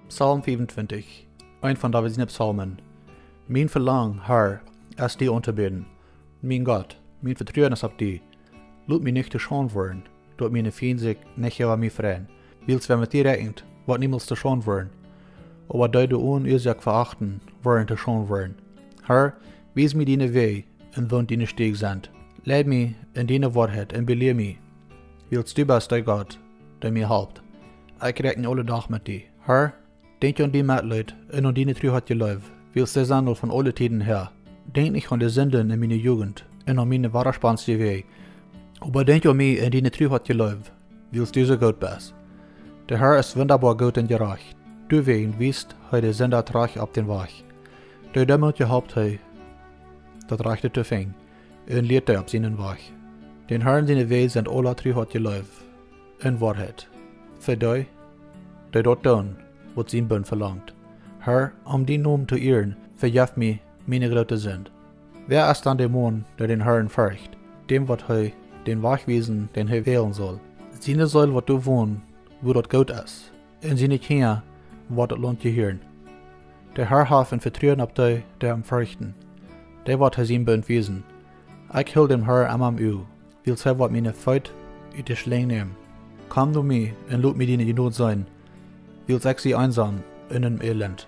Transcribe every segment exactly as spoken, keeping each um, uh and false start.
Psalm fiefuntwintich, een von David siene Psalmen. Mien Velangen, Herr, es die aunzubäden. Mien Gott, mien Vetruen es opp die. Lot mie nich to Schaund woaren, daut miene Fiend sikj nich äwa mie freien. Wiels wäa met die räakjent, woat niemols to Schaund woaren. Oba dee, dee die onen Uasoak verachten, woaren to Schaund woaren. Herr, wies mie diene Wäaj un woo diene Stieg sent. Leid mie en diene Woarheit un belia mie. Wiels du best de Gott, dee mie halpt. Ekj räakjen aule Dach met die. Herr, denkj aun dien Metleet un aun diene Truheit, Leew, wiels dee sent aul von aule Tieden häa. Denkj nich aun de Sinden en miene Jugent un aun miene wadaspanstje Wäaj. Oba denkj aun mie en diene Truheit, Leew, wiels du soo goot best. De Herr es wundaboa goot un jerajcht. Doawäajen wiest hee de Sinda trajcht opp dän Wajch. De Deemootje halpt hee, daut Rajchte to finjen, un lieet dee opp sienen Wajch. Dän Herrn siene Wäaj sent aule Truheit, Leew un Woarheit. Fa dee, dee daut doonen, waut sien Bunt velangt. Herr, om dienen Nomen to ieren, vejeff mie miene groote Sind. Wäa es dan de Maun, dee dän Herrn fercht? Däm woat hee dän Wajch wiesen, dän hee wälen saul. Siene Seel woat doa wonen, wua daut goot es, un siene Kjinja woat daut Launt jehieren. De Herr haft een Vetruen opp dee, dee am ferchten. Dee woat hee sien Bunt wiesen. Ekj hool dän Herr emma em Uag, wiels hee woat miene Feet ut de Schlinj nämen. Komm no mie un lot mie diene Jnod seenen, wiels ekj sie eensom un em Elend.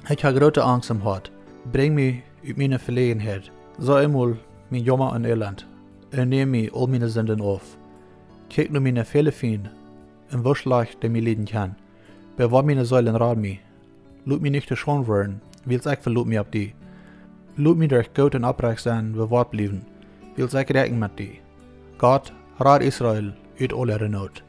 Ekj hab groote Angst em Hoat. Brinj mie ut miene Veläajenheit. See eemol mien Jauma un Elend, un nämm mie aul miene Sinden auf. Kjikj no miene väle Fiend un woo schlajcht dee mie lieden kjennen. Bewoa miene Seel un rad mie. Lot mie nich to Schaund woaren, wiels ekj veloot mie opp die. Lot mie derch goot un oprajcht sennen bewoat bliewen, wiels ekj räakjen met die. Gott, rad Israel ut aul äare Noot.